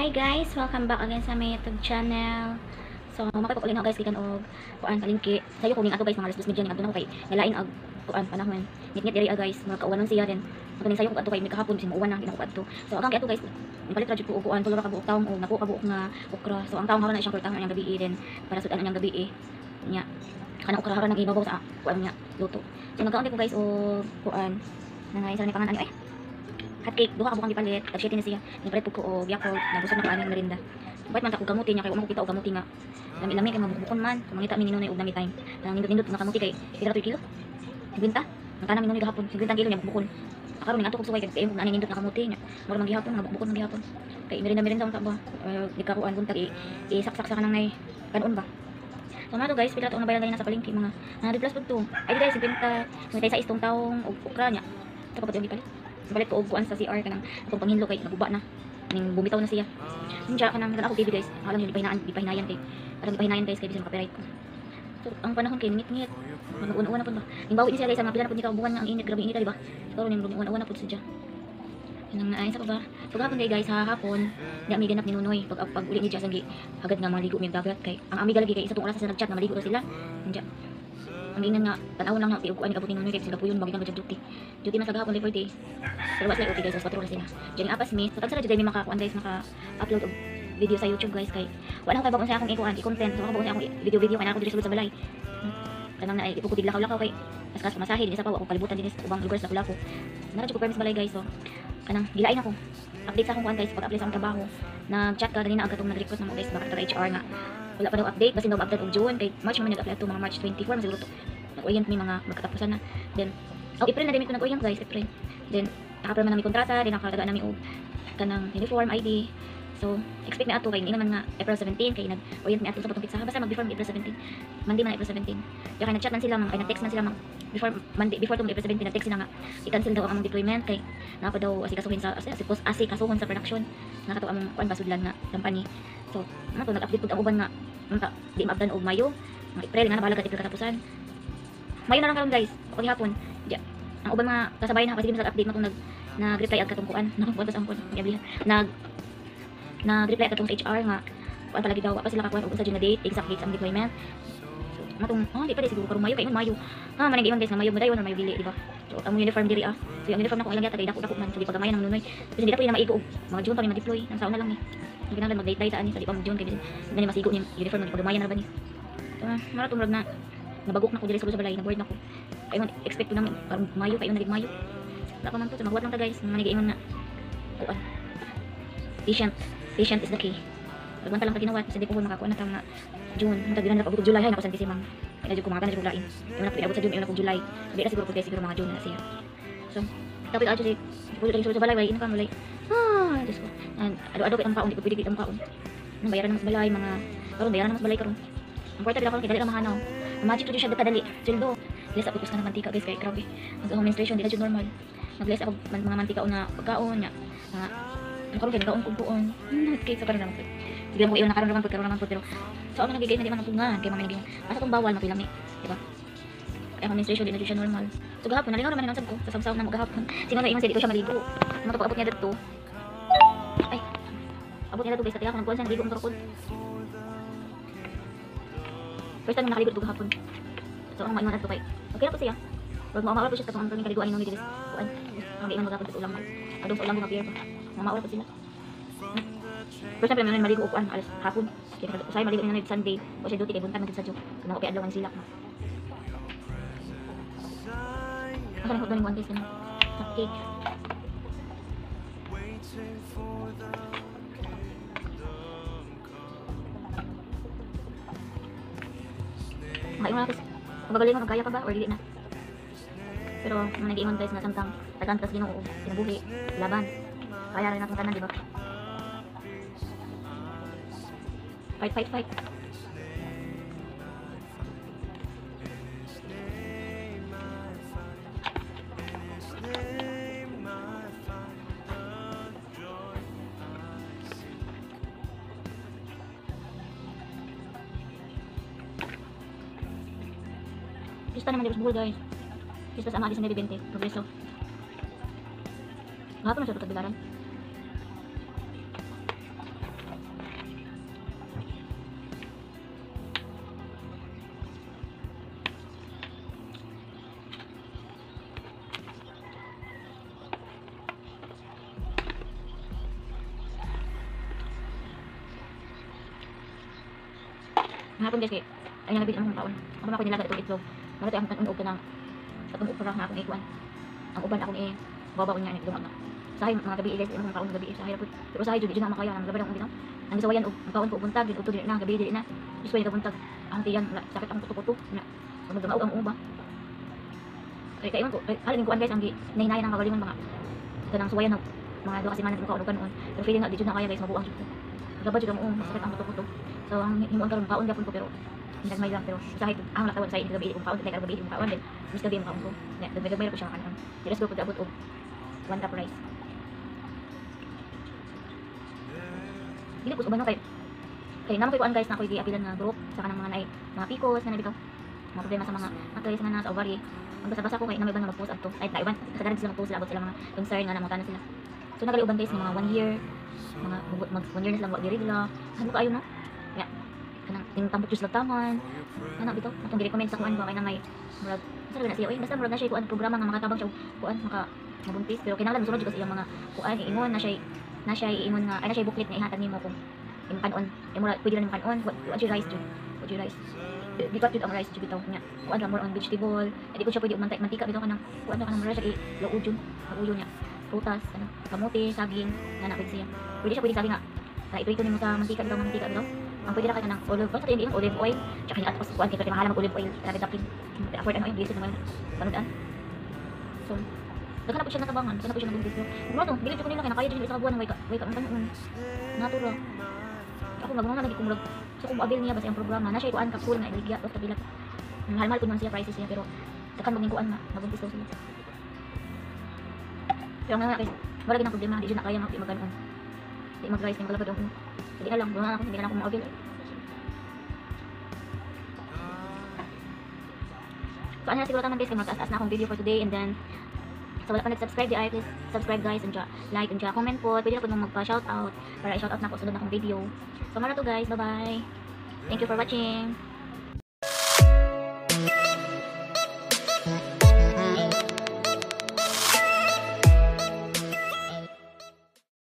Hi guys! Welcome back again sa my YouTube channel. So, makipag-uli na guys, gikan og kuan palengke. Sayo ko ning ato guys, mga alas 2:30 ning adto na ko kay nalain og kuan panahon. Ngit-ngit diri guys, mga kauwanon siya din. Ato ning sayo ko adto kay may kahapon bisin muuwan na, di na ko adto. So, agang kay ato guys, nipalit ra jud ko og kuan, tulo ra ka buok taong og napo ka buok nga okra. So, ang taong haron na siyang kurtahon ang gabi din para sudan ang gabi. Nya kanang okra haron ang ibabaw sa kuan niya luto. So, nagkaon ko guys og kuan nangay sa ni pangan ani ay hot cake, duha ka bukang gipalit, tag 7 ni siya. Nipalit pud ko og Yakult, nabusog na ko aning merinda. Bait man ta kog kamuti niya kay wa man ko kita og kamuti nga lami-lami kay mabukbukon man. So mangita mi ni Nonoy og nami time. Kanang nindot-nindot nga kamuti kay pila ra to'y kilo? 50. Ang tanang mi Nonoy gahapon, 50 kilo niya bukbukon. Karon ning ato kog suway kay kay kung nindot nga kamuti niya. Mura man gihapon nga bukbukon man gihapon. Kay merinda-merinda unta ba? Di ka kuan buntag isaksak sa kanang nay kanon ba. So mga to guys, pila to ang nabayaran ganina sa palengke, mga 100 plus pud to. Ay di guys, 50, 56 tong taong og okra niya. Ito pa pud yung gipalit. Palit ko og kuan sa CR kanang atong panghinlo kay naguba na. Ning bumitaw na siya. Ninja kanang ako TV guys. Alam niyo gipahinaan, gipahinayan kay parang gipahinayan guys kay bisan copyright ko. So ang panahon kay ngit-ngit. Mag-uwan-uwan na pud ba. Ning bawi ni siya guys sa mga pila na pud ni ka buwan nga ang init, grabe init di ba? So karon ning uwan-uwan na pud siya. Kanang naay sa pa ba? So gahapon kay guys, ha, hapon, di ami ganap ni Nunoy pag pag uli ni Jazz ang hagad nga maligo mi dagat kay ang amiga lagi kay isa tong oras sa nag-chat nga maligo daw sila. Ninja. Ang ingan nga tan-awon lang na tiug kuan abot ni Nunoy kay sila puyon bagay ka duty. Duty man sa gahapon Labor Day. Pero was like okay guys, alas 4 na sila. Diyan apas mi. So tagsa ra jud mi makakuan guys, maka-upload og video sa YouTube guys kay wala ko kay bagon sa akong ikuan, i-content. So ako bagon sa akong video-video kay na ako diri sulod sa balay. Kanang na ay ipukutig lakaw-lakaw kay askas pamasahe dinhi sa pa wa ko kalibutan dinhi sa ubang lugar sa Lapu-Lapu. Nara jud ko permis balay guys, so kanang gilain ako. Update sa akong kuan guys, pag-apply sa akong trabaho. Nag-chat ka ganina ang katong nag-request na mo guys, baka taga HR nga wala pa daw update, basin daw update og June kay March man nag-apply ato, mga March 24 man siguro to. Nag-orient mi mga magkatapusan na. Then oh, April na din ko nag-orient guys, April. Then nakapirma na mi kontrata, then nakatagaan na mi og kanang uniform ID. So expect mi ato kay naman nga April 17 kay nag-orient mi ato sa patong pizza. Basta mag-before April 17. Monday man April 17. Ya kay nag-chat man sila mga kay nag-text man sila mga before Monday, before tong April 17 nag-text sila nga i-cancel daw ang among deployment kay naa pa daw asikasuhin sa asikasuhon sa production. Nakato among kuan basudlan nga company. So ano to nag-update pud ang uban nga unta di maabdan og Mayo, mga April nga na balag April katapusan. Mayo na lang karon guys, ako gihapon. Ja, ang uban mga kasabay na kasi di update matong nag-reply ag katong kuan, nakakuan tas ang kuan, giablihan. Nag-reply katong sa HR nga kuan palagi daw, pa sila kakuan og unsa jud nga date, exact date sa among deployment. So matong oh di pa di siguro karon Mayo kay ingon Mayo. Ah man ingon guys nga Mayo modayon or Mayo dili di ba? So ang uniform diri ah. So yung uniform na ko ilang yata kay dako-dako man so di pagamayan ang Nunoy. Kasi di na pud na maigo og mga June pa mi ma-deploy, nang saon na lang ni. Ang kinahanglan mag-date ta ani sa di pa mag June kay bisin gani masigo ni uniform di pagamayan na ba ni. So mara tong na nabagok na ko diri sa balay, na-bored na ko. Kay man expect ko na karon Mayo kayo na Mayo. Wala pa man to, so maghuwat lang ta guys, man ingon nga kuan. Patient, patient is the key. Pagmanta lang ta ginawat, kasi di ko makakuha na ta nga June, ang tagdiran na pag July hay nako sa simang. Kaya jud ko mga jud ko lain. Yung na pinabot sa June, yung na July. Di na siguro pud guys, siguro mga June na siya. So, tapos adyo si pud diri sa balay, walay income, walay. Ah, Diyos ko. Ado-ado kay ang kaon, di ko pwede ang kaon. Nang bayaran na mas balay mga karon bayaran na mas balay karon. Ang kwarta dila karon kay dali ra mahanaw. Ang magic to siya kadali. Sweldo. Less ako na mantika guys kay grabe. Ang menstruation di na jud normal. Nag-less ako mga mantika una pagkaon nya. Mga ang karon kay nagaon kog kuon. Cake sa karon naman. Sige mo iyon nakaron naman pud karon naman pud pero so ano nagigay na di man napungan kay mga naging asa tong bawal mapilami, di ba? Kaya ang menstruation di na jud siya normal. So gahapon nalingaw naman ang ko sa samsaw na mo gahapon. Sino na ingon siya dito siya maligo. Ano to pag-abot niya dito? Ay. Abot niya dito guys, kaya ako nagkuan siya naligo ang karon. First time na nakaligo dito gahapon. So ang maingon adto kay okay na po siya. Wag mo maura po siya sa katong ang kaliguan ni diri. Kuan. Ang giingon magapon sa ulang. Adong sa ulang nga pier pa. Mamaura po sila. First time naman maligo og kuan alas hapon. Kaya usay maligo ni Sunday. O siya duty kay buntag man sa joke. Kanang okay adlaw ang silak. Asa na ko galing guys kanang cake. Makaingon ako. Kung magaling mo, kaya pa ba? Or dili na? Pero, mga nag-iingon guys na samtang tagaan tas Ginoo kinabuhi, laban. Kaya rin natong tanan, di ba? Fight, fight, fight. Pista naman dito sa Bohol guys. Pista sa Amadi sa 9:20. Progreso. Gahapon na siya tagbilaran. Hapon guys kay ay nga nabili ang kaon. Ako na ako nilaga itong itlog. Mara tayo ang kanon og kanang katong okra nga akong ikuan. Ang uban akong i babaw niya ni dumag na. Sahay mga gabi guys, imong kaon gabi sahay ra pud. Pero sahay jud di na makaya ang labad ang bitaw. Ang gisawayan og ang kaon ko buntag din udto dili na gabi dili na. Diyos ko buntag. Ang tiyan wala, sakit ang kuto-kuto. Na. Magdumaog ang uba. Kay kaiwan ko, kay halin kuan guys ang gi nahinayan ang kagalingon mga kanang suwayan na mga 2 ka semana di mo kaon og kanon. Pero feeling nga di jud na kaya guys, mabuang jud ko. Labad jud ang uong, masakit ang kuto-kuto. So ang himuon karon kaon gyapon ko pero gagmay lang pero usahay ang laktawan sa gabi kung kaon kay gabi kung kaon din mas gabi mo kaon ko. Ya, gagmay-gagmay ra ko siya kanon. Let's go pag abot og 1 cup rice. Dili ko uban no kay kay naman koy kuan guys na ako'y giapilan nga group sa kanang mga naay mga PCOS nga nabitaw mga problema sa mga matay sa nga sa ovary. Ang basa-basa ko kay na may nga mag-post adto. Ay, naiban kasagaran sila mag-post sila about sila mga concern nga namutana sila. So nagaliuban guys nga mga 1 year, mga mag 1 year na sila wa giregla. Ano kaayo no? Ya. Kanang tintampok jud sila taman. Ana bitaw atong gi-recommend sa kuan ba kay na may murag sa na siya oy basta murag na siya kuan programa nga makatabang siya kuan maka mabuntis pero kinahanglan mosunod jud kasi iyang mga kuan iingon na siya iingon nga ay na siya booklet nga ihatag nimo kung imong kanon ay mura pwede ra nimo kanon wa jud rice jud wa jud rice gikat jud ang rice jud bitaw nya kuan ra more on vegetable di ko siya pwede og mantika bitaw kanang kuan ra kanang mura siya i-lauod jud ang uyo niya prutas ano kamote saging nga na pwede siya pwede siya pwede saging nga na iprito nimo sa mantika bitaw mantika bitaw ang pwede ra kay kanang olive oil sa hindi olive oil tsaka ni atos kuan kay mahal mag olive oil grabe dakin afford ano yung lisod naman panudan. So daghan na po siya natabangan, daghan na po siya nabuntis. Pero to, dili ko nila kay nakaya jud isa ka buwan way ka ang kanon. Natura. Ako magmama lagi kung murag so kung moabil niya basta ang programa na siya kuan capsule nga iligya of kabila. Mahal-mahal pud man siya prices niya pero daghan maging kuan nga nabuntis daw sila. Pero nga guys, wala gid ang problema, di jud na kaya nga di magkanon. Di mag-rice, di maglabad ang hindi na lang, wala na ako, hindi na lang ako moabil. So ano na siguro taman guys, kay magtaas-taas na akong video for today and then so wala pa nag-subscribe di ay please subscribe guys and like and comment po. Pwede na po mong magpa-shoutout para i-shoutout na ako sunod na akong video. So mara to guys, bye-bye. Thank you for watching.